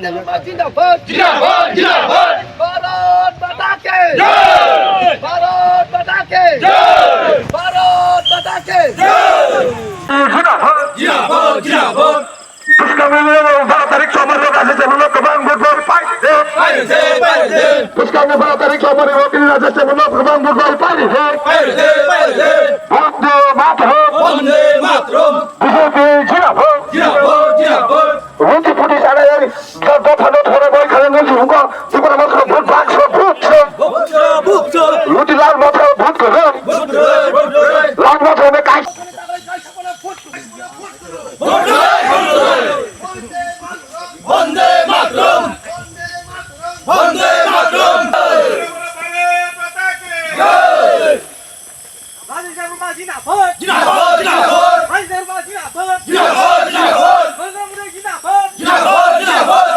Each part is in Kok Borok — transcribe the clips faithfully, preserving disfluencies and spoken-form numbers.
Zindabad! Zindabad! Zindabad! Bharat Mata ki! Jai! Bharat Mata ki! Jai! Bharat Mata ki! Jai! Zindabad! Zindabad! Zindabad! Bwskangni baro tarik somani rok asai se bono kwbang vote bai pairi de. Pairi de, pairi de. Bwskangni baro tarik somani rok asai se bono kwbang vote bai pairi de. Pairi de, pairi de. Bande Mataram. Bande Mataram. B J P zindabad. Zindabad, zindabad. Ruti puti sana yang dopha no thora bai khala no jungko. Tipra Motha vote box ro vote se. Vote se, vote se. Ruti Lal Motha vote koro. Vote koro, vote koro. Lal Motha ne kai. Bande Mataram! Bande Mataram! Jai! Rajiv Debbarma zindabad! Zindabad, zindabad! Rajiv Debbarma zindabad! Zindabad, zindabad! Narendra Modi zindabad! Zindabad, zindabad!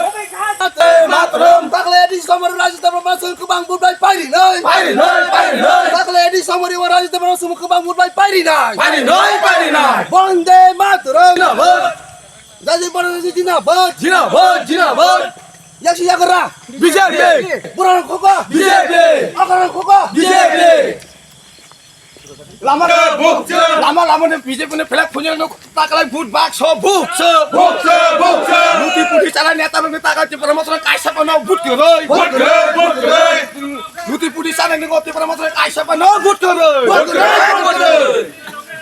Bhante Mataram! Taklai ni somani Rajiv Debbarma song kwbang vote bai pairi nai! Pairi nai, pairi nai! Taklai ni somani Rajiv Debbarma song kwbang vote bai pairi nai! Pairi nai, pairi nai! Bande Mataram! Zindabad! Rajiv Debbarma zindabad! Zindabad, zindabad! Yaksi yagra! B J P! Borok khoko! B J P! Okra khoko! B J P! Lama, lama, lama ni B J P ni flag phunyo no taklai vote box so vote so. Vote so, vote so. Ruti puti sana neta ni taklai Tipra Motha kaisa pa no vote koro. Vote koro, vote koro. Ruti puti sana ni Tipra Motha kaisa pa no vote koro. Vote koro, vote koro.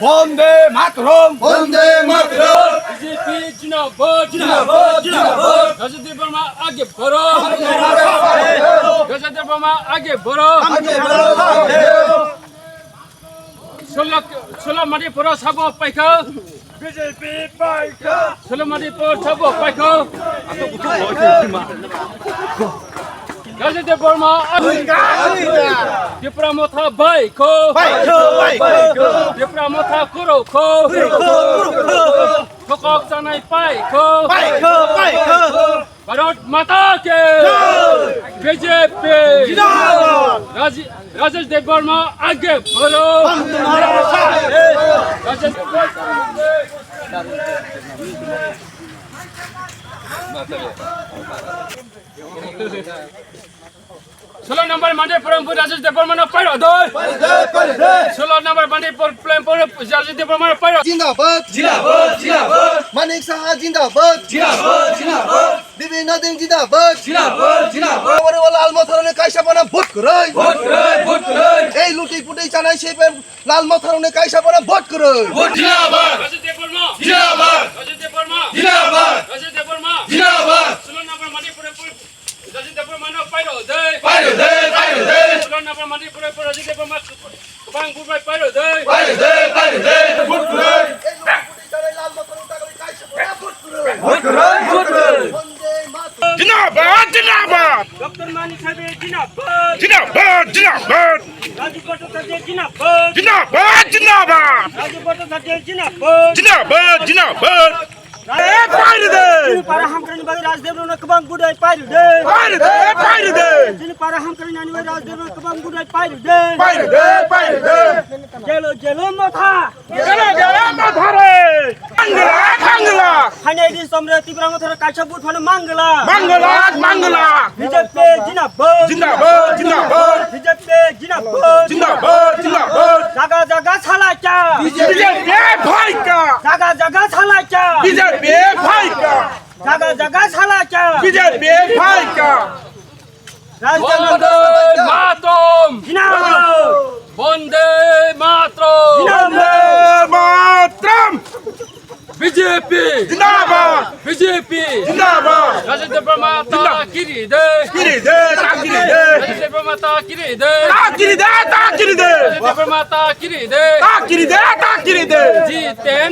Bande Mataram! Bande Mataram! B J P zindabad! Zindabad! Zindabad! Rajiv Debbarma age baro! Rajiv Debbarma age baro! Solo, solo mari pura sabo paikha! B J P paikha! Solo mari pura sabo paikha! Rajiv Debbarma, Tipra Motha baikho. Baikho, baikho. Tipra Motha kurokho. Kurokho, kurokho. Thokok chanai paikho. Baikho, baikho. Bharat Mata ki. Jai. B J P. Zindabad. Raji-, Rajesh Debbarma age baro. Rajesh Debbarma. Solo number Bande Mataram Rajesh Debbarma no pairo doi. Solo number Bande Mataram Rajesh Debbarma no pairo. Zindabad. Zindabad, zindabad. Manik Saha zindabad. Zindabad, zindabad. Bibin Nadim zindabad. Zindabad, zindabad. Amari wala Lal Motha ni kaisa pa no vote kwrwi. Vote kwrwi, vote kwrwi. Ei luti puti chanai se pe Lal Motha ni kaisa pa no vote kwrwi. Vote zindabad. Rajesh Debbarma. Zindabad. Rajesh Debbarma. Zindabad. Rajesh Debbarma. Zindabad. Solo number Bande Mataram Rajesh Debbarma no pairo doi. Pairo doi, pairo doi. Solo number Bande Mataram Rajesh Debbarma kwbang vote bai pairo doi. Pairo doi, pairo doi. Vote kwrwi. Vote kwrwi, vote kwrwi. Zindabad, zindabad. Doctor Manik Saha zindabad. Zindabad, zindabad. Rajiv Bhattacharya zindabad. Zindabad, zindabad. Rajiv Bhattacharya zindabad. Zindabad, zindabad. Eh, pairi de. Chini para hamkrai ni bagwi Rajesh Debbarma no kwbang vote bai pairi de. Pairi de, pairi de. Chini para hamkrai nani bagwi Rajesh Debbarma no kwbang vote bai pairi de. Pairi de, pairi de. Jelo, jelo Motha. Jelo, jelo Motha re. Mangala, mangala. Hainai din somre Tipra Motha re kaisa vote phano mangala. Mangala, mangala. B J P zindabad. Zindabad, zindabad. B J P zindabad. Zindabad, zindabad. Jaga jaga salaikha. B J P phaikha. Jaga jaga salaikha. B J P phaikha. Jaga jaga salaikha. B J P phaikha. Bande Mataram. Zindabad. Bande Mataram. Zindabad. Bande Mataram. B J P! Zindabad! B J P! Zindabad! Rajesh Debbarma ta kiri de! Kiri de, ta kiri de! Rajesh Debbarma ta kiri de! Ta kiri de, ta kiri de! Rajesh Debbarma ta kiri de! Ta kiri de, ta kiri de! Jiten,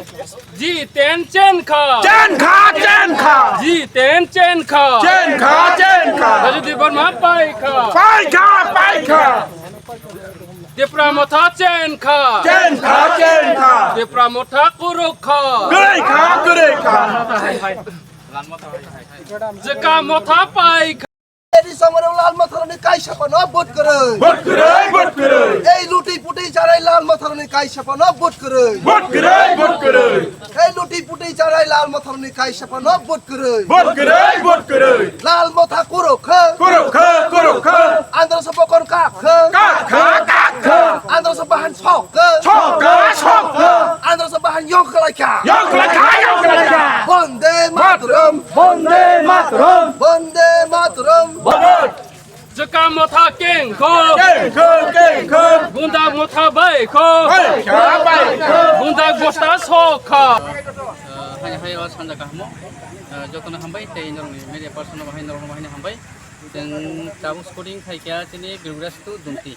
Jiten chen kha! Chen kha, chen kha! Jiten chen kha! Chen kha, chen kha! Rajesh Debbarma pai kha! Pai kha, pai kha! Tipra Motha chen kha. Chen kha, chen kha. Tipra Motha kwrwi kha. Kwrwi kha, kwrwi kha. Jeka Motha pai kha. Edi somare Lal Matharani kaisa phano vote kwrwi. Vote kwrwi, vote kwrwi. Ei luti puti charai Lal Matharani kaisa phano vote kwrwi. Vote kwrwi, vote kwrwi. Ei luti puti charai Lal Matharani kaisa phano vote kwrwi. Vote kwrwi, vote kwrwi. Lal Matha kuruk kha. Kuruk kha, kuruk kha. Andhra Sabha kon kak kha. Kak kha, kak kha. Andhra Sabha han sok kha. Sok kha, sok kha. Andhra Sabha han yong khlai kha. Yong khlai kha, yong khlai kha. Bande Mataram. Bande Mataram. Bande Mataram. Bharat. Jwkam motha kengkho. Kengkho, kengkho. Gunda motha baikho. Baikho, baikho. Gunda gosta sokha. Hai, hai, o sanja kahamo. Jotono hambai, tei norokni media person no bahai, norokno bahai hambai. Chwng tabuk shooting khaikha chini Birgras to Dunti.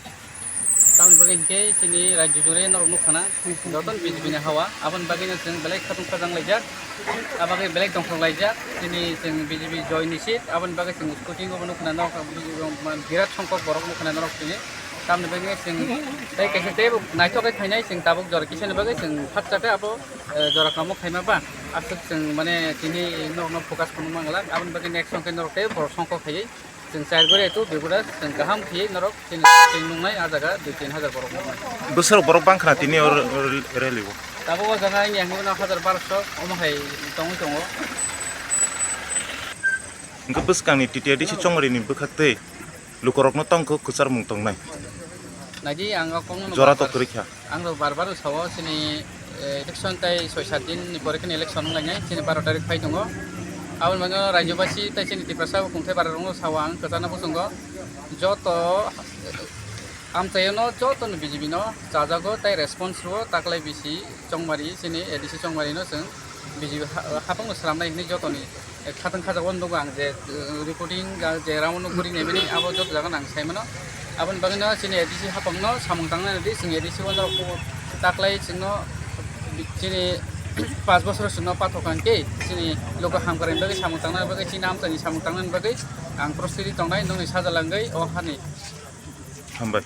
Tamni bagwi hinkhe chini rajyo jure norok nukha na, jotono B J P ni hawa, aboni bagwino chwng belai khatung khajang laijak, aboni bagwi belai tongthok laijak, chini chwng B J P joy ni seat, aboni bagwi chwng shooting obo nukha na norok, birat songkhok borok nukha na norok chini. Tamni bagwi chwng tei kaisa tei naithok khe khainai chwng tabuk jora kisa ni bagwi chwng phatsa khe abo, eh, jora kamo khaima ba, aswk chwng mane tini norokno focus kheno manglak, aboni bagwi next song khe norok tei borok songkhok khaiwi. Chwng chai gori tu bebura chwng kaham khe norok chini chwng nungnai a jaga dui tin hajar borok nungnai. Bwswk borok bangkha na tini o rally o? Tabuk o jaga wngya hwnwi no hajar barosho omo hai tongwi tongo. Hwnkhe bwskangni T T A D C chongmari ni bwkhak tei lukorokno tongkho kwcharmung tongnai. Naidi ang o kokno jora to kwrwi kha. Ang rok bar bar sao chini, eh, election tai soi sat din ni pore khe election wng lainai chini baro tarik phai tongo. Aboni bagwi rajyobasi tai chini Tiprasa bo kungthai bara rokno sao ang kwchana bwsongo joto amchaio no joto no B J P no chajago tai response rwo taklai bisi chongmari chini A D C chongmari no chwng B J P ha-, hapang no swnamnai hinwi jotoni khatang khajak o nugo ang je, uh, reporting, uh, je round o guri naimani abo joto jaga nang sai mano. Aboni bagwi no chini A D C hapang no samung tangnai di, chwng A D C o norok taklai chwngno chini panch bosor chwngno pathok kang khe chini logo hamkrai bagwi samung tangnai bagwi chini amchaini samung tangnai bagwi ang prostiti tongnai nokni sajalangwi o hani. Hambai.